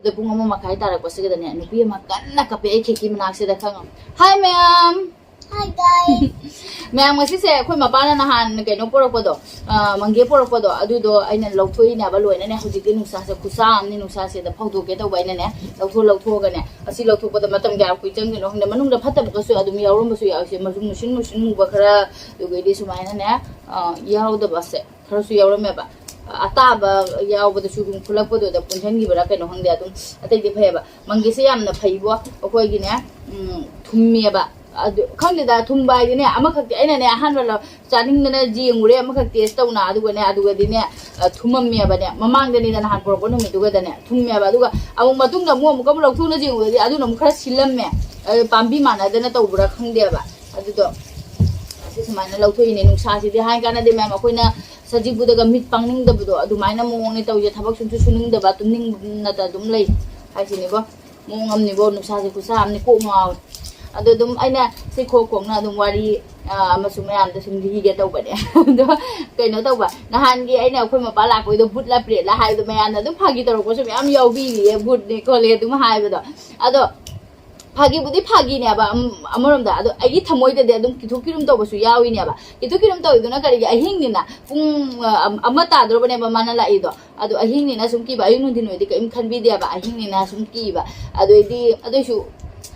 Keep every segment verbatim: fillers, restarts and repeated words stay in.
ꯑꯗꯣ ꯄꯨꯡ ꯑꯃ ꯃꯈꯥꯏ ꯇꯥꯔꯛꯄꯁꯤꯗꯅꯦ, ꯅꯨꯄꯤ ꯑꯃ ꯀꯟꯅ ꯀꯞꯄꯦ ꯑꯩ ꯈꯤꯛꯀꯤ ꯃꯅꯥꯛꯁꯤꯗ ꯈꯪꯉꯝ꯫ Hi ꯃꯌꯥꯝ! Hi guys! ꯃꯌꯥꯝ, ꯉꯁꯤꯁꯦ ꯑꯩꯈꯣꯏ ꯃꯄꯥꯅ ꯅꯍꯥꯟ ꯀꯩꯅꯣ ꯄꯣꯔꯛꯄꯗꯣ, ꯑ, ꯃꯪꯒꯦ ꯄꯣꯔꯛꯄꯗꯣ, ꯑꯗꯨꯗꯣ ꯑꯩꯅ ꯂꯧꯊꯣꯛꯏꯅꯦꯕ ꯂꯣꯏꯅꯅꯦ꯫ ꯍꯧꯖꯤꯛꯇꯤ ꯅꯨꯡꯁꯥꯁꯦ ꯈꯨꯁꯥ ꯑꯃꯅꯤ, ꯅꯨꯡꯁꯥꯁꯤꯗ ꯐꯧꯗꯣꯛꯀꯦ ꯇꯧꯕ ꯑꯩꯅꯅꯦ꯫ ꯂꯧꯊꯣꯛ ꯂꯧꯊꯣꯛꯑꯒꯅꯦ, ꯑꯁꯤ ꯂꯧꯊꯣꯛꯄꯗ ꯃꯇꯝ ꯀꯌꯥ ꯀꯨꯏ ꯆꯪꯗꯣꯏꯅꯣ ꯈꯪꯗꯦ꯫ ꯃꯅꯨꯡꯗ ꯐꯠꯇꯕꯒꯁꯨ ꯑꯗꯨꯝ ꯌꯥꯎꯔꯝꯕꯁꯨ ꯌꯥꯎꯏꯁꯦ, ꯃꯆꯨꯝ ꯃꯨꯁꯤꯟ ꯃꯨꯁꯤꯟ ꯃꯨꯕ ꯈꯔ, ꯑꯗꯨꯒꯩꯗꯤ ꯁꯨꯃꯥꯏꯅꯅꯦ, ꯑ, ꯌꯥꯎꯗꯕꯁꯦ ꯈꯔꯁꯨ ꯌꯥꯎꯔꯝꯃꯦꯕ꯫ ꯑꯇꯥꯕ ꯌꯥꯎꯕꯗꯁꯨ ꯑꯗꯨꯝ ꯈꯨꯠꯂꯛꯄꯗꯨꯗ ꯄꯨꯟꯁꯤꯟꯈꯤꯕꯔꯥ ꯀꯩꯅꯣ ꯈꯪꯗꯦ, ꯑꯗꯨꯝ ꯑꯇꯩꯗꯤ ꯐꯩꯌꯦꯕ꯫ ꯃꯪꯒꯦꯁꯦ ꯌꯥꯝꯅ ꯐꯩꯕꯣ, ꯑꯩꯈꯣꯏꯒꯤꯅꯦ, ꯎꯝ, ꯊꯨꯝꯃꯦꯕ꯫ ꯑꯗꯨ ꯈꯪꯗꯦꯗ, ꯊꯨꯝꯕ ꯍꯥꯏꯗꯤꯅꯦ, ꯑꯃꯈꯛꯇꯤ ꯑꯩꯅꯅꯦ ꯑꯍꯥꯟꯕ ꯂꯧ-, ꯆꯥꯅꯤꯡꯗꯅ ꯌꯦꯡꯉꯨꯔꯦ, ꯑꯃꯈꯛ ꯇꯦꯁ ꯇꯧꯅ, ꯑꯗꯨꯒꯅꯦ, ꯑꯗꯨꯒꯗꯤꯅꯦ, ꯑ, ꯊꯨꯝꯃꯝꯃꯦꯕꯅꯦ, ꯃꯃꯥꯡꯗꯅꯤꯗ ꯅꯍꯥꯟ ꯄꯨꯔꯛꯄ ꯅꯨꯃꯤꯠꯇꯨꯒꯗꯅꯦ ꯊꯨꯝꯃꯦꯕ꯫ ꯑꯗꯨꯒ ꯑꯃꯨꯛ ꯃꯇꯨꯡꯗ ꯑꯃꯨꯛ, ꯑꯃꯨꯛꯀ ꯑꯃꯨꯛ ꯂꯧꯊꯣꯛꯅ ꯌꯦꯡꯉꯨꯔꯗꯤ ꯑꯗꯨꯅ ꯑꯃꯨꯛ ꯈꯔ ꯁꯤꯜꯂꯝꯃꯦ꯫ ꯑ, ꯄꯥꯝꯕꯤ ꯃꯥꯟꯅꯗꯅ ꯇꯧꯕ꯭ꯔꯥ ꯈꯪꯗꯦꯕ꯫ ꯑꯗꯨꯗꯣ ꯁꯤ ꯁꯨꯃꯥꯏꯅ ꯂꯧꯊꯣꯛꯏꯅꯦ꯫ ꯅꯨꯡꯁꯥꯁꯤꯗꯤ ꯍꯥꯏ ꯀꯥꯟꯅꯗꯦ ꯃꯌꯥꯝ, ꯑꯩꯈꯣꯏꯅ ꯁꯖꯤꯕꯨꯗꯒ ꯃꯤꯠ ꯄꯥꯡꯅꯤꯡꯗꯕꯗꯣ ꯑꯗꯨꯃꯥꯏꯅ ꯃꯑꯣꯡꯅꯦ ꯇꯧꯔꯤꯁꯦ꯫ ꯊꯕꯛ ꯁꯨꯡꯁꯨ ꯁꯨꯅꯤꯡꯗꯕ, ꯇꯨꯝꯅꯤꯡꯅꯇ ꯑꯗꯨꯝ ꯂꯩ ꯍꯥꯏꯁꯤꯅꯤꯀꯣ꯫ ꯃꯑꯣꯡ ꯑꯃꯅꯤꯀꯣ, ꯅꯨꯡꯁꯥꯁꯦ ꯈꯨꯠꯁꯥ ꯑꯃꯅꯤ, ꯀꯣꯛ ꯉꯥꯎꯋꯦ꯫ ꯑꯗꯣ ꯑꯗꯨꯝ ꯑꯩꯅ ꯁꯤ ꯈꯣꯛ ꯈꯣꯛꯅ ꯑꯗꯨꯝ ꯋꯥꯔꯤ, ꯑ, ꯑꯃꯁꯨ ꯃꯌꯥꯝꯗ ꯁꯨꯝ ꯂꯤꯒꯦ ꯇꯧꯕꯅꯦ꯫ ꯑꯗꯣ ꯀꯩꯅꯣ ꯇꯧꯕ, ꯅꯍꯥꯟꯒꯤ ꯑꯩꯅ ꯑꯩꯈꯣꯏ ꯃꯄꯥ ꯂꯥꯛꯄꯩꯗꯣ ꯕꯨꯠꯂ ꯄ꯭ꯔꯦꯠꯂ ꯍꯥꯏꯕꯗꯣ ꯃꯌꯥꯝꯅ ꯑꯗꯨꯝ ꯐꯥꯒꯤ ꯇꯧꯔꯛꯄꯁꯨ ꯃꯌꯥꯝ ꯌꯥꯎꯕꯤꯔꯤꯌꯦ, ꯕꯨꯠꯅꯤ ꯈꯣꯠꯂꯦ ꯑꯗꯨꯝ ꯍꯥꯏꯕꯗꯣ꯫ ꯑꯗꯣ ꯐꯥꯒꯤꯕꯨꯗꯤ ꯐꯥꯒꯤꯅꯦꯕ, ꯑꯝ-, ꯑꯃꯔꯣꯝꯗ꯫ ꯑꯗꯣ ꯑꯩꯒꯤ ꯊꯃꯣꯏꯗꯗꯤ ꯑꯗꯨꯝ ꯀꯤꯊꯨ ꯀꯤꯔꯨꯝ ꯇꯧꯕꯁꯨ ꯌꯥꯎꯏꯅꯦꯕ꯫ ꯀꯤꯊꯨ ꯀꯤꯔꯨꯝ ꯇꯧꯔꯤꯗꯨꯅ ꯀꯔꯤꯒꯤ? ꯑꯍꯤꯡꯅꯤꯅ ꯄꯨꯡ, ꯑ, ꯑꯝ-, ꯑꯃ ꯇꯥꯗ꯭ꯔꯣꯕꯅꯦꯕ ꯃꯥꯅ ꯂꯥꯛꯏꯗꯣ꯫ ꯑꯗꯣ ꯑꯍꯤꯡꯅꯤꯅ ꯁꯨꯝ ꯀꯤꯕ, ꯑꯌꯨꯛ ꯅꯨꯡꯊꯤꯟ ꯑꯣꯏꯗꯤ ꯀꯔꯤꯝ ꯈꯟꯕꯤꯗꯦꯕ, ꯑꯍꯤꯡꯅꯤꯅ ꯁꯨꯝ ꯀꯤꯕ꯫ ꯑꯗꯩꯗꯤ, ꯑꯗꯨꯏꯁꯨ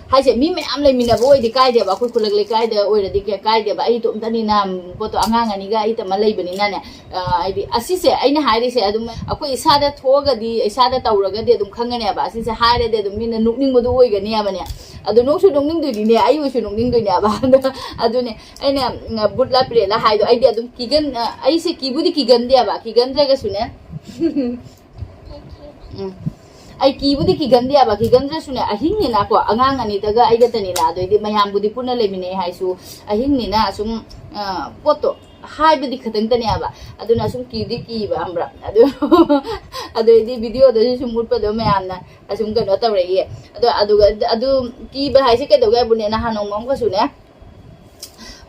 ꯍꯥꯏꯁꯦ, ꯃꯤ ꯃꯌꯥꯝ ꯂꯩꯃꯤꯟꯅꯕ ꯑꯣꯏꯗꯤ ꯀꯥꯏꯗꯦꯕ, ꯑꯩꯈꯣꯏ ꯈꯨꯜꯂꯛ ꯂꯩꯀꯥꯏꯗ ꯑꯣꯏꯔꯗꯤ ꯀꯌꯥ ꯀꯥꯏꯗꯦꯕ꯫ ꯑꯩ ꯏꯇꯣꯝꯇꯅꯤꯅ, ꯄꯣꯠꯇꯣ ꯑꯉꯥꯡ ꯑꯅꯤꯒ ꯑꯩ ꯇꯃ ꯂꯩꯕꯅꯤꯅꯅꯦ, ꯑ, ꯍꯥꯏꯗꯤ ꯑꯁꯤꯁꯦ ꯑꯩꯅ ꯍꯥꯏꯔꯤꯁꯦ ꯑꯗꯨꯝ ꯑꯩꯈꯣꯏ ꯏꯁꯥꯗ ꯊꯣꯛꯑꯒꯗꯤ, ꯏꯁꯥꯗ ꯇꯧꯔꯒꯗꯤ ꯑꯗꯨꯝ ꯈꯪꯒꯅꯦꯕ꯫ ꯑꯁꯤꯁꯦ ꯍꯥꯏꯔꯗꯤ ꯑꯗꯨꯝ ꯃꯤꯅ ꯅꯣꯛꯅꯤꯡꯕꯗꯣ ꯑꯣꯏꯒꯅꯦꯕꯅꯦ꯫ ꯑꯗꯣ ꯅꯣꯛꯁꯨ ꯅꯣꯛꯅꯤꯡꯗꯣꯏꯅꯤꯅꯦ, ꯑꯩ ꯑꯣꯏꯁꯨ ꯅꯣꯛꯅꯤꯡꯗꯣꯏꯅꯦꯕ꯫ ꯑꯗꯣ ꯑꯗꯨꯅꯦ ꯑꯩꯅ, ꯎꯝ, ꯕꯨꯠꯂ ꯄ꯭ꯔꯦꯠꯂ ꯍꯥꯏꯗꯣ, ꯑꯩꯗꯤ ꯑꯗꯨꯝ ꯀꯤꯒꯟ-, ꯑ, ꯑꯩꯁꯦ ꯀꯤꯕꯨꯗꯤ ꯀꯤꯒꯟꯗꯦꯕ, ꯀꯤꯒꯟꯗ꯭ꯔꯒꯁꯨꯅꯦ꯫ ꯎꯝ꯫ ꯑꯩ ꯀꯤꯕꯨꯗꯤ ꯀꯤꯒꯟꯗꯦꯕ, ꯀꯤꯒꯟꯗ꯭ꯔꯁꯨꯅꯦ, ꯑꯍꯤꯡꯅꯤꯅꯀꯣ, ꯑꯉꯥꯡ ꯑꯅꯤꯗꯒ ꯑꯩꯒꯇꯅꯤꯅ, ꯑꯗꯩꯗꯤ ꯃꯌꯥꯝꯕꯨꯗꯤ ꯄꯨꯟꯅ ꯂꯩꯃꯤꯟꯅꯩ ꯍꯥꯏꯁꯨ, ꯑꯍꯤꯡꯅꯤꯅ ꯁꯨꯝ, ꯑ, ꯄꯣꯠꯇꯣ ꯍꯥꯏꯕꯗꯤ ꯈꯛꯇꯪꯇꯅꯦꯕ꯫ ꯑꯗꯨꯅ ꯁꯨꯝ ꯀꯤꯕꯗꯤ ꯀꯤꯕ, ꯈꯪꯕ꯭ꯔꯥ? ꯑꯗꯨ, ꯑꯗꯩꯗꯤ ꯚꯤꯗꯤꯑꯣꯗꯁꯨ ꯁꯨꯝ ꯎꯠꯄꯗꯣ ꯃꯌꯥꯝꯅ ꯑꯁꯨꯝ ꯀꯩꯅꯣ ꯇꯧꯔꯛꯏꯌꯦ꯫ ꯑꯗꯣ ꯑꯗꯨꯒ, ꯑꯗꯨ ꯀꯤꯕ ꯍꯥꯏꯁꯦ ꯀꯩꯗꯧꯒꯦ ꯍꯥꯏꯕꯨꯅꯦ, ꯅꯍꯥꯟ ꯅꯣꯡꯃ ꯑꯃꯨꯛꯀꯁꯨꯅꯦ,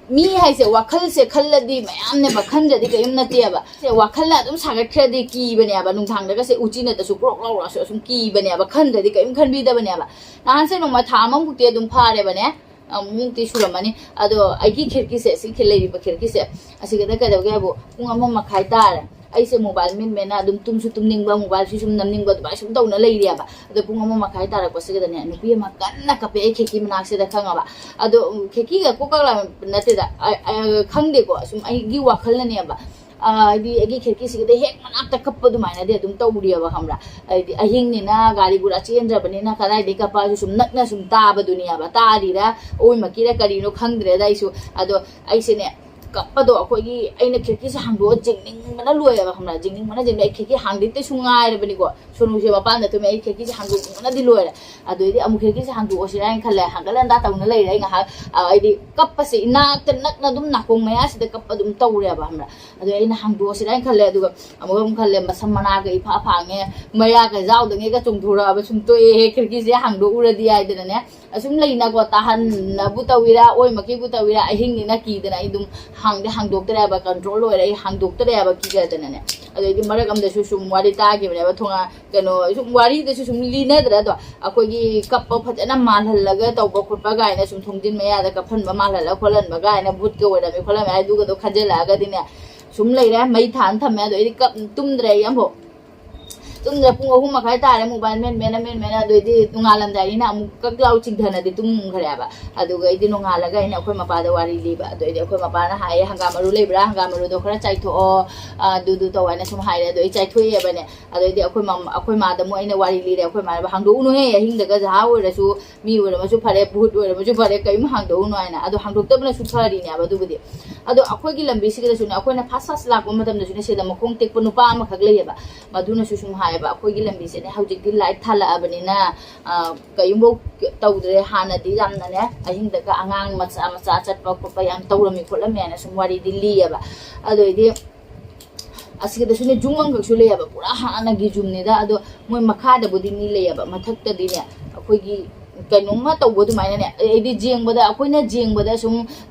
ꯃꯤ ꯍꯥꯏꯁꯦ ꯋꯥꯈꯜꯁꯦ ꯈꯜꯂꯗꯤ ꯃꯌꯥꯝꯅꯦꯕ, ꯈꯟꯗ꯭ꯔꯗꯤ ꯀꯔꯤꯝ ꯅꯠꯇꯦꯕ꯫ ꯁꯦ, ꯋꯥꯈꯜꯅ ꯑꯗꯨꯝ ꯁꯥꯒꯠꯈ꯭ꯔꯗꯤ ꯀꯤꯕꯅꯦꯕ, ꯅꯨꯡꯗꯥꯡꯗꯒꯁꯦ ꯎꯆꯤꯅꯇꯁꯨ ꯀ꯭ꯔꯣꯛ ꯂꯥꯎꯔꯁꯨ ꯑꯁꯨꯝ ꯀꯤꯕꯅꯦꯕ, ꯈꯟꯗ꯭ꯔꯗꯤ ꯀꯔꯤꯝ ꯈꯟꯕꯤꯗꯕꯅꯦꯕ꯫ ꯅꯍꯥꯟꯁꯦ ꯅꯣꯡꯃ ꯊꯥ ꯑꯃꯃꯨꯛꯇꯤ ꯑꯗꯨꯝ ꯐꯥꯔꯦꯕꯅꯦ, ꯑꯃꯨꯛꯇꯤ ꯁꯨꯔꯝꯃꯅꯤ꯫ ꯑꯗꯣ ꯑꯩꯒꯤ ꯈꯤꯔꯀꯤꯁꯦ, ꯁꯤ ꯂꯩꯔꯤꯕ ꯈꯤꯔꯀꯤꯁꯦ, ꯑꯁꯤꯒꯗ ꯀꯩꯗꯧꯒꯦ ꯍꯥꯏꯕꯨ, ꯄꯨꯡ ꯑꯃ ꯃꯈꯥꯏ ꯇꯥꯔꯦ꯫ ꯑꯩꯁꯦ ꯃꯣꯕꯥꯏꯜ ꯃꯦꯟ ꯃꯦꯟꯅ ꯑꯗꯨꯝ ꯇꯨꯝꯁꯨ ꯇꯨꯝꯅꯤꯡꯕ, ꯃꯣꯕꯥꯏꯜꯁꯨ ꯁꯨꯝ ꯅꯝꯅꯤꯡꯕ, ꯑꯗꯨꯃꯥꯏꯅ ꯁꯨꯝ ꯇꯧꯅ ꯂꯩꯔꯦꯕ꯫ ꯑꯗꯣ ꯄꯨꯡ ꯑꯃ ꯃꯈꯥꯏ ꯇꯥꯔꯛꯄꯁꯤꯗꯅꯦ, ꯅꯨꯄꯤ ꯑꯃ ꯀꯟꯅ ꯀꯞꯄꯦ ꯑꯩ ꯈꯤꯔꯀꯤ ꯃꯅꯥꯛꯁꯤꯗ, ꯈꯪꯉꯕ? ꯑꯗꯣ, ꯎꯝ, ꯈꯤꯔꯀꯤꯒ ꯀꯣꯛ ꯀꯛꯂ ꯅꯠꯇꯦꯗ, ꯑ, ꯑ, ꯈꯪꯗꯦꯀꯣ, ꯁꯨꯝ ꯑꯩꯒꯤ ꯋꯥꯈꯜꯅꯅꯦꯕ꯫ ꯑ, ꯍꯥꯏꯗꯤ ꯑꯩꯒꯤ ꯈꯤꯔꯀꯤꯁꯤꯒꯗꯤ ꯍꯦꯛ ꯃꯅꯥꯛꯇ ꯀꯞꯄ ꯑꯗꯨꯃꯥꯏꯅꯗꯤ ꯑꯗꯨꯝ ꯇꯧꯔꯤꯑꯕ, ꯈꯪꯕ꯭ꯔꯥ? ꯍꯥꯏꯗꯤ ꯑꯍꯤꯡꯅꯤꯅ ꯒꯥꯔꯤ ꯒꯨꯔꯥ ꯆꯦꯟꯗ꯭ꯔꯕꯅꯤꯅ ꯀꯗꯥꯏꯗꯒꯤ ꯀꯞꯄꯛꯑꯁꯨ ꯁꯨꯝ ꯅꯛꯅ ꯁꯨꯝ ꯇꯥꯕꯗꯨꯅꯦꯕ, ꯇꯥꯔꯤꯔꯥ ꯑꯣꯏꯃꯛꯀꯤꯔ ꯀꯔꯤꯅꯣ ꯈꯪꯗ꯭ꯔꯦꯗ ꯑꯩꯁꯨ꯫ ꯑꯗꯣ ꯑꯩꯁꯦꯅꯦ, ꯀꯞꯄꯗꯣ ꯑꯩꯈꯣꯏꯒꯤ, ꯑꯩꯅ ꯈꯤꯔꯀꯤꯁꯦ ꯍꯥꯡꯗꯣꯛꯑ ꯆꯤꯡꯅꯤꯡꯕꯅ ꯂꯣꯏꯔꯦꯕ, ꯈꯪꯕ꯭ꯔꯥ? ꯆꯤꯡꯅꯤꯡꯕꯅ ꯆꯤꯡꯅꯤꯡꯕꯅ, ꯑꯩ ꯈꯤꯔꯀꯤ ꯍꯥꯡꯗꯣꯛꯇꯩꯁꯨ ꯉꯥꯏꯔꯕꯅꯤꯀꯣ, ꯁꯣꯅꯨꯁꯦ ꯃꯄꯥꯟꯗ ꯇꯨꯝꯃꯦ, ꯑꯩ ꯈꯤꯔꯀꯤꯁꯦ ꯍꯥꯡꯗꯣꯛꯅꯤꯡꯕꯅꯗꯤ ꯂꯣꯏꯔꯦ꯫ ꯑꯗꯨꯏꯗꯤ ꯑꯃꯨꯛ ꯈꯤꯔꯀꯤꯁꯦ ꯍꯥꯡꯗꯣꯛꯑꯁꯤꯔꯥ ꯍꯥꯏꯅ ꯈꯜꯂꯦ, ꯍꯥꯡꯒꯠ ꯍꯟꯗꯥ ꯇꯧꯅ ꯂꯩꯔꯦ ꯑꯩ ꯉꯥꯏꯍꯥꯛ꯫ ꯑ, ꯑꯩꯗꯤ ꯀꯞꯄꯁꯦ ꯏꯅꯥꯛꯇ ꯅꯛꯅ ꯑꯗꯨꯝ ꯅꯥꯀꯣꯡ ꯃꯌꯥꯁꯤꯗ ꯀꯞꯄ ꯑꯗꯨꯝ ꯇꯧꯔꯦꯕ, ꯈꯪꯕ꯭ꯔꯥ? ꯑꯗꯨ ꯑꯩꯅ ꯍꯥꯡꯗꯣꯛꯑꯁꯤꯔꯥ ꯍꯥꯏꯅ ꯈꯜꯂꯦ, ꯑꯗꯨꯒ ꯑꯃꯨꯛ ꯑꯃꯨꯛ ꯈꯜꯂꯦ, ꯃꯁꯝ ꯃꯅꯥꯒ ꯏꯐꯥ ꯐꯥꯡꯉꯦ, ꯃꯌꯥꯒ ꯌꯥꯎꯗꯉꯩꯒ ꯆꯣꯡꯊꯣꯔꯛꯑꯕ, ꯁꯨꯝ ꯇꯣꯛꯑꯦꯍꯦ, ꯈꯤꯔꯀꯤꯁꯦ ꯍꯥꯡꯗꯣꯛꯎꯔꯗꯤ ꯍꯥꯏꯗꯅꯅꯦ꯫ ꯑꯁꯨꯝ ꯂꯩꯅꯀꯣ, ꯇꯥꯍꯟꯅꯕꯨ ꯇꯧꯋꯤꯔꯥ, ꯑꯣꯏꯃꯛꯀꯤꯕꯨ ꯇꯧꯋꯤꯔꯥ, ꯑꯍꯤꯡꯅꯤꯅ ꯀꯤꯗꯅ ꯑꯩ ꯑꯗꯨꯝ ꯍꯥꯡꯗꯤ ꯍꯥꯡꯗꯣꯛꯇꯔꯦꯕ, ꯀꯟꯇ꯭ꯔꯣꯜ ꯂꯣꯏꯔꯦ, ꯑꯩ ꯍꯥꯡꯗꯣꯛꯇꯔꯦꯕ ꯀꯤꯖꯗꯅꯅꯦ꯫ ꯑꯗꯩꯗꯤ ꯃꯔꯛ ꯑꯃꯗꯁꯨ ꯁꯨꯝ ꯋꯥꯔꯤ ꯇꯥꯈꯤꯕꯅꯦꯕ, ꯊꯣꯡꯉꯥ-, ꯀꯩꯅꯣ, ꯁꯨꯝ ꯋꯥꯔꯤꯗꯁꯨ ꯁꯨꯝ ꯂꯤꯅꯗ꯭ꯔꯥ ꯑꯗꯣ, ꯑꯩꯈꯣꯏꯒꯤ ꯀꯞꯄ ꯐꯖꯅ ꯃꯥꯜꯍꯜꯂꯒ ꯇꯧꯕ ꯈꯣꯠꯄ ꯀꯥꯏꯅ, ꯁꯨꯝ ꯊꯣꯡꯖꯤꯟ ꯃꯌꯥꯗ ꯀꯞꯍꯟꯕ ꯃꯥꯜꯍꯜꯂ ꯈꯣꯠꯍꯟꯕ ꯀꯥꯏꯅ, ꯚꯨꯠꯀ ꯑꯣꯏꯔꯝꯃꯤ ꯈꯣꯠꯂꯝꯃꯤ ꯑꯗꯨꯒꯗꯣ ꯈꯟꯖꯤꯜꯂꯛꯑꯒꯗꯤꯅꯦ, ꯁꯨꯝ ꯂꯩꯔꯦ, ꯃꯩ ꯊꯥꯟ ꯊꯝꯃꯦ꯫ ꯑꯗꯣ ꯑꯩꯗꯤ ꯀꯞ-, ꯇꯨꯝꯗ꯭ꯔꯦ ꯑꯩ ꯑꯃꯐꯥꯎ꯫ ꯇꯨꯝꯗ꯭ꯔꯦ, ꯄꯨꯡ ꯑꯍꯨꯝ ꯃꯈꯥꯏ ꯇꯥꯔꯦ, ꯃꯣꯕꯥꯏꯜ ꯃꯦꯟ ꯃꯦꯟꯅ ꯃꯦꯟ ꯃꯦꯟꯅ, ꯑꯗꯨꯗꯩꯗꯤ ꯅꯣꯡꯉꯥꯜꯂꯝꯗꯥꯏꯅꯤꯅ ꯑꯃꯨꯛ ꯀꯛ ꯂꯥꯎ ꯆꯤꯡꯊꯅꯗꯤ ꯇꯨꯝꯈ꯭ꯔꯦꯕ꯫ ꯑꯗꯨꯒ ꯑꯩꯗꯤ ꯅꯣꯡꯉꯥꯜꯂꯒ ꯑꯩꯅ ꯑꯩꯈꯣꯏ ꯃꯄꯥꯗ ꯋꯥꯔꯤ ꯂꯤꯕ꯫ ꯑꯗꯨꯗꯩꯗꯤ ꯑꯩꯈꯣꯏ ꯃꯄꯥꯅ ꯍꯥꯏꯌꯦ, "ꯍꯪꯒꯥꯝ ꯃꯔꯨ ꯂꯩꯕ꯭ꯔꯥ? ꯍꯪꯒꯥꯝ ꯃꯔꯨꯗꯣ ꯈꯔ ꯆꯥꯏꯊꯣꯛꯑꯣ, ꯑ, ꯑꯗꯨꯗꯨ ꯇꯧ" ꯍꯥꯏꯅ ꯁꯨꯝ ꯍꯥꯏꯔꯦ꯫ ꯑꯗꯣ ꯑꯩ ꯆꯥꯏꯊꯣꯛꯑꯦꯕꯅꯦ꯫ ꯑꯗꯨꯗꯩꯗꯤ ꯑꯩꯈꯣꯏ ꯃꯝ-, ꯑꯩꯈꯣꯏ ꯃꯥꯗ ꯑꯃꯨꯛ ꯑꯩꯅ ꯋꯥꯔꯤ ꯂꯤꯔꯦ꯫ ꯑꯩꯈꯣꯏ ꯃꯥꯅ, "ꯍꯥꯡꯗꯣꯛꯎꯅꯨꯍꯦ, ꯑꯍꯤꯡꯗꯒ ꯖꯍꯥ ꯑꯣꯏꯔꯁꯨ, ꯃꯤ ꯑꯣꯏꯔꯝꯃꯁꯨ ꯐꯔꯦ, ꯚꯨꯠ ꯑꯣꯏꯔꯝꯃꯁꯨ ꯐꯔꯦ, ꯀꯔꯤꯝ ꯍꯥꯡꯗꯣꯛꯎꯅꯨ" ꯍꯥꯏꯅ꯫ ꯑꯗꯣ ꯍꯥꯡꯗꯣꯛꯇꯕꯅꯁꯨ ꯐꯔꯤꯅꯦꯕ ꯑꯗꯨꯕꯨꯗꯤ꯫ ꯑꯗꯣ ꯑꯩꯈꯣꯏꯒꯤ ꯂꯝꯕꯤꯁꯤꯗꯁꯨꯅꯦ, ꯑꯩꯈꯣꯏꯅ ꯐꯥꯁ ꯐꯥꯁ ꯂꯥꯛꯄ ꯃꯇꯝꯗꯁꯨꯅꯦ, ꯁꯤꯗ ꯃꯈꯣꯡ ꯇꯦꯛꯄ ꯅꯨꯄꯥ ꯑꯃꯈꯛ ꯂꯩꯌꯦꯕ꯫ ꯃꯗꯨꯅꯁꯨ ꯁꯨꯝ ꯍꯥꯏꯌꯦꯕ, "ꯑꯩꯈꯣꯏꯒꯤ ꯂꯝꯕꯤꯁꯤꯅꯦ ꯍꯧꯖꯤꯛꯇꯤ ꯂꯥꯏꯠ ꯊꯥꯜꯂꯛꯑꯕꯅꯤꯅ, ꯑ, ꯀꯔꯤꯝꯐꯧ ꯇꯧꯗ꯭ꯔꯦ꯫ ꯍꯥꯟꯅꯗꯤ ꯌꯥꯝꯅꯅꯦ, ꯑꯍꯤꯡꯗꯒ ꯑꯉꯥꯡ ꯃꯆꯥ ꯃꯆꯥ ꯆꯠꯄ ꯈꯣꯠꯄ ꯌꯥꯝ ꯇꯧꯔꯝꯃꯤ ꯈꯣꯠꯂꯝꯃꯤ" ꯍꯥꯏꯅ ꯁꯨꯝ ꯋꯥꯔꯤꯗꯤ ꯂꯤꯌꯦꯕ꯫ ꯑꯗꯨꯗꯩꯗꯤ ꯑꯁꯤꯗꯁꯨꯅꯦ ꯌꯨꯝ ꯑꯃꯈꯛꯁꯨ ꯂꯩꯌꯦꯕ, ꯄꯨꯔꯥ ꯍꯥꯟꯅꯒꯤ ꯌꯨꯝꯅꯤꯗ꯫ ꯑꯗꯣ ꯃꯣꯏ ꯃꯈꯥꯗꯕꯨꯗꯤ ꯃꯤ ꯂꯩꯌꯦꯕ, ꯃꯊꯛꯇꯗꯤꯅꯦ ꯑꯩꯈꯣꯏꯒꯤ ꯀꯩꯅꯣꯝꯃ ꯇꯧꯕ ꯑꯗꯨꯃꯥꯏꯅꯅꯦ, ꯑꯩꯗꯤ ꯌꯦꯡꯕꯗ, ꯑꯩꯈꯣꯏꯅ ꯌꯦꯡꯕꯗ ꯁꯨꯝ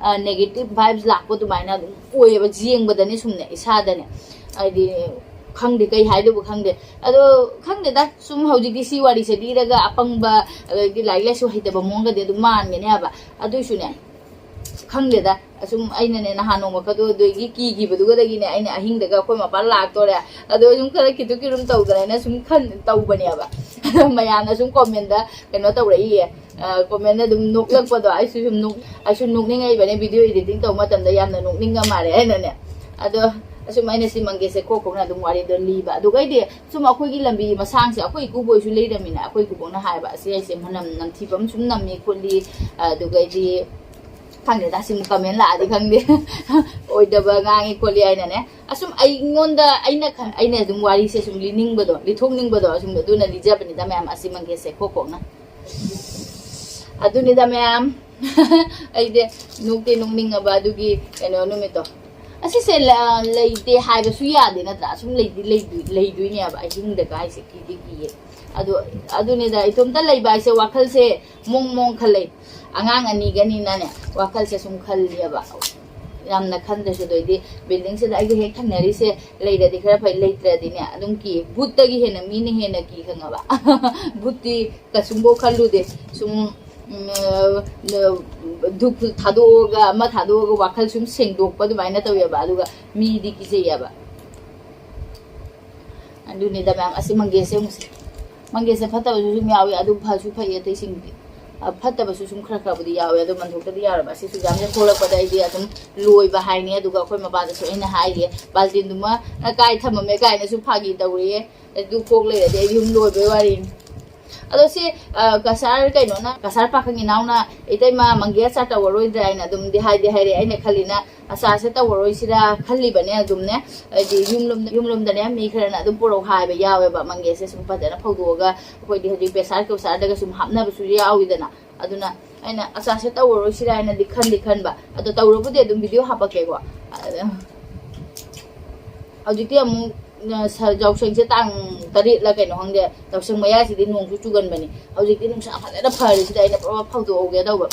ꯅꯦꯒꯦꯇꯤꯚ ꯚꯥꯏꯕꯁ ꯂꯥꯛꯄ ꯑꯗꯨꯃꯥꯏꯅ ꯑꯗꯨꯝ ꯑꯣꯏꯌꯦꯕ, ꯌꯦꯡꯕꯗꯅꯦ ꯁꯨꯝꯅꯦ ꯏꯁꯥꯗꯅꯦ꯫ ꯍꯥꯏꯗꯤ ꯈꯪꯗꯦ, ꯀꯩ ꯍꯥꯏꯗꯣꯏꯕ ꯈꯪꯗꯦ꯫ ꯑꯗꯣ ꯈꯪꯗꯦꯗ, ꯁꯨꯝ ꯍꯧꯖꯤꯛꯇꯤ ꯁꯤ ꯋꯥꯔꯤꯁꯦ ꯂꯤꯔꯒ ꯑꯄꯪꯕ, ꯑꯗꯩꯗꯤ ꯂꯥꯏꯔꯤꯛ ꯂꯥꯏꯁꯨ ꯍꯩꯇꯕ ꯃꯑꯣꯡꯒꯗꯤ ꯑꯗꯨꯝ ꯃꯥꯟꯒꯅꯦ ꯍꯥꯏꯕ꯫ ꯑꯗꯨꯏꯁꯨꯅꯦ, ꯈꯪꯗꯦꯗ, ꯑꯁꯨꯝ ꯑꯩꯅꯅꯦ ꯅꯍꯥꯟ ꯅꯣꯡꯃ ꯈꯗꯣ ꯑꯗꯨꯒꯤ ꯀꯤꯈꯤꯕꯗꯨꯒꯗꯒꯤꯅꯦ, ꯑꯩꯅ ꯑꯍꯤꯡꯗꯒ ꯑꯩꯈꯣꯏ ꯃꯄꯥ ꯂꯥꯛꯇꯣꯔꯦ, ꯑꯗꯣ ꯁꯨꯝ ꯈꯔ ꯈꯤꯇꯨ ꯀꯤꯔꯨꯝ ꯇꯧꯗꯅ ꯑꯩꯅ ꯁꯨꯝ ꯈꯟ ꯇꯧꯕꯅꯦꯕ꯫ ꯑꯗꯣ ꯃꯌꯥꯝꯅ ꯁꯨꯝ ꯀꯣꯃꯦꯟꯗ ꯀꯩꯅꯣ ꯇꯧꯔꯛꯏꯌꯦ, ꯀꯣꯃꯦꯟꯗ ꯑꯗꯨꯝ ꯅꯣꯛꯂꯛꯄꯗꯣ, ꯑꯩꯁꯨ ꯁꯨꯝ ꯅꯣꯛ-, ꯑꯩꯁꯨ ꯅꯣꯛꯅꯤꯡꯉꯛꯏꯕꯅꯦ, ꯚꯤꯗꯤꯑꯣ ꯏꯗꯤꯇꯤꯡ ꯇꯧꯕ ꯃꯇꯝꯗ ꯌꯥꯝꯅ ꯅꯣꯛꯅꯤꯡꯉ ꯃꯥꯜꯂꯦ ꯍꯥꯏꯅꯅꯦ꯫ ꯑꯗꯣ ꯑꯁꯨꯝ ꯑꯩꯅ ꯁꯤ ꯃꯪꯒꯦꯁꯦ ꯈꯣꯛ ꯈꯣꯛꯅ ꯑꯗꯨꯝ ꯋꯥꯔꯤꯗꯣ ꯂꯤꯕ꯫ ꯑꯗꯨꯒꯩꯗꯤ ꯁꯨꯝ ꯑꯩꯈꯣꯏꯒꯤ ꯂꯝꯕꯤ ꯃꯁꯥꯡꯁꯦ ꯑꯩꯈꯣꯏ ꯏꯀꯨꯕꯣꯏꯁꯨ ꯂꯩꯔꯝꯃꯤꯅ, ꯑꯩꯈꯣꯏ ꯏꯀꯨꯕꯣꯛꯅ ꯍꯥꯏꯕ, "ꯑꯁꯤ ꯍꯥꯏꯁꯦ ꯃꯅꯝ ꯅꯝꯊꯤꯕ ꯑꯃ ꯁꯨꯝ ꯅꯝꯃꯤ ꯈꯣꯠꯂꯤ", ꯑꯗꯨꯒꯩꯗꯤ ꯈꯪꯗꯦꯗ, ꯁꯤꯃꯨꯛ ꯀꯃꯦꯟ ꯂꯥꯛꯑꯗꯤ ꯈꯪꯗꯦ꯫ ꯑꯣꯏꯗꯕ ꯉꯥꯡꯉꯤ ꯈꯣꯠꯂꯤ ꯍꯥꯏꯅꯅꯦ꯫ ꯑꯁꯨꯝ ꯑꯩꯉꯣꯟꯗ, ꯑꯩꯅ ꯈꯟ-, ꯑꯩꯅ ꯑꯗꯨꯝ ꯋꯥꯔꯤꯁꯦ ꯁꯨꯝ ꯂꯤꯅꯤꯡꯕꯗꯣ, ꯂꯤꯊꯣꯛꯅꯤꯡꯕꯗꯣ, ꯑꯁꯨꯝ ꯑꯗꯨꯅ ꯂꯤꯖꯕꯅꯤꯗ ꯃꯌꯥꯝ, ꯑꯁꯤ ꯃꯪꯒꯦꯁꯦ ꯈꯣꯛ ꯈꯣꯛꯅ꯫ ꯑꯗꯨꯅꯤꯗ ꯃꯌꯥꯝ꯫ ꯑꯩꯗꯤ ꯅꯣꯛꯇꯤ ꯅꯣꯛꯅꯤꯡꯉꯕ ꯑꯗꯨꯒꯤ ꯀꯩꯅꯣ ꯅꯨꯃꯤꯠꯇꯣ꯫ ꯑꯁꯤꯁꯦ ꯂ-, ꯂꯩꯇꯦ ꯍꯥꯏꯕꯁꯨ ꯌꯥꯗꯦ ꯅꯠꯇ꯭ꯔꯥ? ꯁꯨꯝ ꯂꯩꯗꯤ ꯂꯩꯗꯣꯏ-, ꯂꯩꯗꯣꯏꯅꯦꯕ ꯑꯍꯤꯡꯗꯒ ꯍꯥꯏꯁꯦ, ꯀꯤꯗꯤ ꯀꯤꯌꯦ꯫ ꯑꯗꯨ, ꯑꯗꯨꯅꯤꯗ, ꯏꯇꯣꯝꯇ ꯂꯩꯕ ꯍꯥꯏꯁꯦ ꯋꯥꯈꯜꯁꯦ ꯃꯣꯡ ꯃꯣꯡ ꯈꯜꯂꯦ꯫ ꯑꯉꯥꯡ ꯑꯅꯤꯒꯅꯤꯅꯅꯦ, ꯋꯥꯈꯜꯁꯦ ꯁꯨꯝ ꯈꯜꯂꯦꯕ꯫ ꯌꯥꯝꯅ ꯈꯟꯗ꯭ꯔꯁꯨ, ꯑꯗꯨ ꯑꯣꯏꯗꯤ ꯕꯤꯜꯗꯤꯡꯁꯤꯗ ꯑꯩꯒ ꯍꯦꯛ ꯊꯪꯅꯔꯤꯁꯦ ꯂꯩꯔꯗꯤ ꯈꯔ ꯐꯩ, ꯂꯩꯇ꯭ꯔꯗꯤꯅꯦ ꯑꯗꯨꯝ ꯀꯤ꯫ ꯚꯨꯠꯇꯒꯤ ꯍꯦꯟꯅ ꯃꯤꯅ ꯍꯦꯟꯅ ꯀꯤ, ꯈꯪꯉꯕ? ꯚꯨꯠꯇꯤ ꯀꯩꯁꯨꯝꯕꯧ ꯈꯜꯂꯨꯗꯦ꯫ ꯁꯨꯝ, ꯎꯝ, ꯑ, ꯙꯨꯞ ꯊꯥꯗꯣꯛꯑꯒ, ꯑꯃ ꯊꯥꯗꯣꯛꯑꯒ ꯋꯥꯈꯜ ꯁꯨꯝ ꯁꯦꯡꯗꯣꯛꯄ ꯑꯗꯨꯃꯥꯏꯅ ꯇꯧꯋꯦꯕ꯫ ꯑꯗꯨꯒ ꯃꯤꯗꯤ ꯀꯤꯖꯩꯌꯦꯕ꯫ ꯑꯗꯨꯅꯤꯗ ꯃꯌꯥꯝ, ꯑꯁꯤ ꯃꯪꯒꯦꯁꯦ ꯑꯃꯨꯛꯁꯦ꯫ ꯃꯪꯒꯦꯁꯦ ꯐꯠꯇꯕꯁꯨ ꯁꯨꯝ ꯌꯥꯎꯏ, ꯑꯗꯨ ꯐꯁꯨ ꯐꯩ ꯑꯇꯩꯁꯤꯡꯗꯤ꯫ ꯑ, ꯐꯠꯇꯕꯁꯨ ꯁꯨꯝ ꯈꯔ ꯈꯔꯕꯨꯗꯤ ꯌꯥꯎꯋꯦ, ꯑꯗꯣ ꯃꯟꯊꯣꯛꯇꯗꯤ ꯌꯥꯔꯕ꯫ ꯑꯁꯤꯁꯨ ꯌꯥꯝꯅ ꯊꯣꯛꯂꯛꯄꯗ ꯑꯩꯗꯤ ꯑꯗꯨꯝ ꯂꯣꯏꯕ ꯍꯥꯏꯅꯤ꯫ ꯑꯗꯨꯒ ꯑꯩꯈꯣꯏ ꯃꯄꯥꯗꯁꯨ ꯑꯩꯅ ꯍꯥꯏꯔꯤꯌꯦ, "ꯕꯥꯜꯇꯤꯟꯗꯨꯃ ꯀꯥꯏ ꯊꯝꯃꯝꯃꯦ?" ꯀꯥꯏꯅꯁꯨ ꯐꯥꯒꯤ ꯇꯧꯔꯤꯌꯦ꯫ ꯑꯗꯨ ꯀꯣꯛ ꯂꯩꯔꯗꯤ ꯑꯩ ꯌꯨꯝ ꯂꯣꯏꯕꯩ ꯋꯥꯔꯤꯅꯤ꯫ ꯑꯗꯣ ꯁꯤ, ꯑ, ꯀꯁꯥꯔ ꯀꯩꯅꯣꯅ, ꯀꯁꯥꯔ ꯄꯥꯈꯪ ꯏꯅꯥꯎꯅ, "ꯏꯇꯩꯃ, ꯃꯪꯒꯦ ꯑꯆꯥꯔ ꯇꯧꯔꯔꯣꯏꯗ꯭ꯔꯥ?" ꯍꯥꯏꯅ ꯑꯗꯨꯝꯗꯤ ꯍꯥꯏꯗꯤ ꯍꯥꯏꯔꯛꯑꯦ꯫ ꯑꯩꯅ ꯈꯜꯂꯤꯅ, "ꯑꯆꯥꯔꯁꯦ ꯇꯧꯔꯔꯣꯏꯁꯤꯔꯥ?" ꯈꯜꯂꯤꯕꯅꯦ ꯑꯗꯨꯝꯅꯦ꯫ ꯍꯥꯏꯗꯤ ꯌꯨꯝꯂꯣꯝꯗ, ꯌꯨꯝꯂꯣꯝꯗꯅꯦ ꯃꯤ ꯈꯔꯅ ꯑꯗꯨꯝ ꯄꯨꯔꯛꯑꯣ ꯍꯥꯏꯕ ꯌꯥꯎꯋꯦꯕ, ꯃꯪꯒꯦꯁꯦ ꯁꯨꯝ ꯐꯖꯅ ꯐꯧꯗꯣꯛꯑꯒ꯫ ꯑꯩꯈꯣꯏꯗꯤ ꯍꯧꯖꯤꯛ ꯄ꯭ꯔꯦꯁꯥꯔ ꯀꯨꯀꯔꯗꯒ ꯁꯨꯝ ꯍꯥꯞꯅꯕꯁꯨ ꯌꯥꯎꯋꯤꯗꯅ꯫ ꯑꯗꯨꯅ ꯑꯩꯅ ꯑꯆꯥꯔꯁꯦ ꯇꯧꯔꯔꯣꯏꯁꯤꯔꯥ ꯍꯥꯏꯅꯗꯤ ꯈꯟꯗꯤ ꯈꯟꯕ꯫ ꯑꯗꯣ ꯇꯧꯔꯕꯨꯗꯤ ꯑꯗꯨꯝ ꯚꯤꯗꯤꯑꯣ ꯍꯥꯄꯛꯀꯦꯀꯣ꯫ ꯑꯗ ꯍꯧꯖꯤꯛꯇꯤ ꯑꯃꯨꯛ ꯅ-, ꯁ-, ꯌꯥꯎꯁꯪꯁꯦ ꯇꯥꯡ ꯇꯔꯦꯠꯂ ꯀꯩꯅꯣ ꯈꯪꯗꯦ, ꯌꯥꯎꯁꯪ ꯃꯌꯥꯁꯤꯗꯤ ꯅꯣꯡꯁꯨ ꯆꯨꯒꯟꯕꯅꯤ꯫ ꯍꯧꯖꯤꯛꯇꯤ ꯅꯨꯡꯁꯥ ꯐꯖꯅ ꯐꯔꯤꯁꯤꯗ ꯑꯩꯅ ꯄꯨꯔꯥ ꯐꯧꯗꯣꯛꯍꯧꯒꯦ ꯇꯧꯕ꯫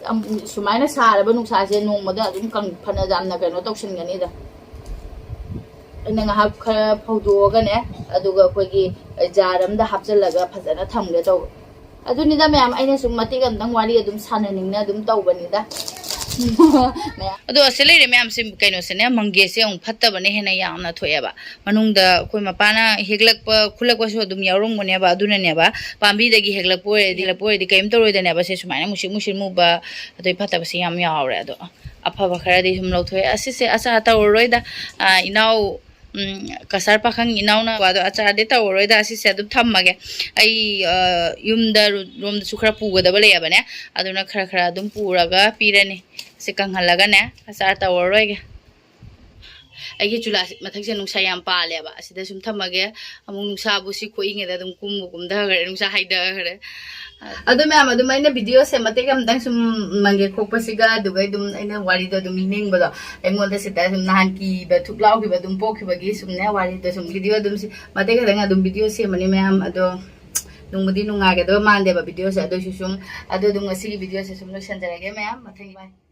ꯌꯥꯝ ꯁꯨꯃꯥꯏꯅ ꯁꯥꯔꯕ ꯅꯨꯡꯁꯥꯁꯦ ꯅꯣꯡꯃꯗ ꯑꯗꯨꯝ ꯀꯪ-, ꯐꯅ ꯌꯥꯝꯅ ꯀꯩꯅꯣ ꯇꯧꯁꯟꯒꯅꯤꯗ꯫ ꯑꯩꯅ ꯉꯥꯏꯍꯥꯛ ꯈꯔ ꯐꯧꯗꯣꯛꯑꯒꯅꯦ, ꯑꯗꯨꯒ ꯑꯩꯈꯣꯏꯒꯤ ꯖꯥꯔ ꯑꯝꯗ ꯍꯥꯞꯆꯜꯂꯒ ꯐꯖꯅ ꯊꯝꯒꯦ ꯇꯧꯕ꯫ ꯑꯗꯨꯅꯤꯗ ꯃꯌꯥꯝ, ꯑꯩꯅ ꯁꯨꯝ ꯃꯇꯦꯛ ꯑꯝꯇꯪ ꯋꯥꯔꯤ ꯑꯗꯨꯝ ꯁꯥꯟꯅꯅꯤꯡꯅ ꯑꯗꯨꯝ ꯇꯧꯕꯅꯤꯗ꯫ ꯃꯌꯥꯝ꯫ ꯑꯗꯣ ꯑꯁꯤ ꯂꯩꯔꯦ ꯃꯌꯥꯝꯁꯦ, ꯀꯩꯅꯣꯁꯦꯅꯦ, ꯃꯪꯒꯦꯁꯦ ꯑꯃꯨꯛ ꯐꯠꯇꯕꯅ ꯍꯦꯟꯅ ꯌꯥꯝꯅ ꯊꯣꯛꯑꯦꯕ꯫ ꯃꯅꯨꯡꯗ ꯑꯩꯈꯣꯏ ꯃꯄꯥꯅ ꯍꯦꯛꯂꯛꯄ, ꯈꯨꯜꯂꯛꯄꯁꯨ ꯑꯗꯨꯝ ꯌꯥꯎꯔꯝꯒꯅꯦꯕ꯫ ꯑꯗꯨꯅꯅꯦꯕ, ꯄꯥꯝꯕꯤꯗꯒꯤ ꯍꯦꯛꯂꯛꯄ ꯑꯣꯏꯔꯗꯤ, ꯍꯦꯛꯂꯛꯄ ꯑꯣꯏꯔꯗꯤ ꯀꯩꯝ ꯇꯧꯔꯣꯏꯗꯅꯦꯕ꯫ ꯁꯦ ꯁꯨꯃꯥꯏꯅ ꯃꯨꯁꯤꯟ ꯃꯨꯁꯤꯟ ꯃꯨꯕ, ꯑꯗꯩ ꯐꯠꯇꯕꯁꯦ ꯌꯥꯝ ꯌꯥꯎꯔꯦ꯫ ꯑꯗꯣ ꯑꯐꯕ ꯈꯔꯗꯤ ꯁꯨꯝ ꯂꯧꯊꯣꯛꯑꯦ꯫ ꯑꯁꯤꯁꯦ ꯑꯆꯥꯔ ꯇꯧꯔꯔꯣꯏꯗ, ꯑ, ꯏꯅꯥꯎ, ꯎꯝ, ꯀꯁꯥꯔ ꯄꯥꯈꯪ ꯏꯅꯥꯎꯅ ꯋꯥꯗꯣ ꯑꯆꯥꯔꯗꯤ ꯇꯧꯔꯔꯣꯏꯗ, ꯑꯁꯤꯁꯦ ꯑꯗꯨꯝ ꯊꯝꯃꯒꯦ꯫ ꯑꯩ, ꯑ, ꯌꯨꯝꯗ ꯔꯣ-, ꯔꯣꯝꯗꯁꯨ ꯈꯔ ꯄꯨꯒꯗꯕ ꯂꯩꯌꯦꯕꯅꯦ, ꯑꯗꯨꯅ ꯈꯔ ꯈꯔ ꯑꯗꯨꯝ ꯄꯨꯔꯒ ꯄꯤꯔꯅꯤ꯫ ꯁꯤ ꯀꯪꯍꯜꯂꯒꯅꯦ, ꯑꯆꯥꯔ ꯇꯧꯔꯔꯣꯏꯒꯦ꯫ ꯑꯩꯒꯤ ꯆꯨꯂꯥꯁꯤ ꯃꯊꯛꯁꯦ ꯅꯨꯡꯁꯥ ꯌꯥꯝ ꯄꯥꯜꯂꯦꯕ, ꯑꯁꯤꯗ ꯁꯨꯝ ꯊꯝꯃꯒꯦ꯫ ꯑꯃꯨꯛ ꯅꯨꯡꯁꯥꯕꯨ ꯁꯤ ꯈꯣꯛꯏꯉꯩꯗ ꯑꯗꯨꯝ ꯀꯨꯝꯕ ꯀꯨꯝꯊꯈ꯭ꯔꯦ, ꯅꯨꯡꯁꯥ ꯍꯥꯏꯊꯈ꯭ꯔꯦ꯫ ꯑꯗꯣ ꯃꯌꯥꯝ, ꯑꯗꯨꯃꯥꯏꯅ ꯚꯤꯗꯤꯑꯣꯁꯦ ꯃꯇꯦꯛ ꯑꯃꯇꯪ ꯁꯨꯝ ꯃꯪꯒꯦ ꯈꯣꯛꯄꯁꯤꯒ, ꯑꯗꯨꯒ ꯑꯗꯨꯝ ꯑꯩꯅ ꯋꯥꯔꯤꯗꯣ ꯑꯗꯨꯝ ꯅꯤꯡꯁꯤꯡꯕꯗꯣ, ꯑꯩꯉꯣꯟꯗ ꯁꯤꯗ ꯁꯨꯝ ꯅꯍꯥꯟ ꯀꯤꯕ ꯊꯨꯛ ꯂꯥꯎꯈꯤꯕ ꯑꯗꯨꯝ ꯄꯣꯛꯈꯤꯕꯒꯤ ꯁꯨꯝꯅꯦ, ꯋꯥꯔꯤꯗꯣ ꯁꯨꯝ ꯚꯤꯗꯤꯑꯣ ꯑꯗꯨꯝ ꯁꯤ-, ꯃꯇꯦꯛ ꯈꯛꯇꯪ ꯑꯗꯨꯝ ꯚꯤꯗꯤꯑꯣ ꯁꯦꯝꯕꯅꯤ ꯃꯌꯥꯝ꯫ ꯑꯗꯣ ꯅꯨꯡꯕꯨꯗꯤ ꯅꯨꯡꯉꯥꯏꯒꯗꯕ ꯃꯥꯟꯗꯦꯕ ꯚꯤꯗꯤꯑꯣꯁꯦ, ꯑꯗꯨꯏꯁꯨ ꯁꯨꯝ, ꯑꯗꯣ ꯑꯗꯨꯝ ꯉꯁꯤꯒꯤ ꯚꯤꯗꯤꯑꯣꯁꯦ ꯁꯨꯝ ꯂꯣꯏꯁꯟꯖꯔꯒꯦ ꯃꯌꯥꯝ, ꯃꯊꯪ bye꯫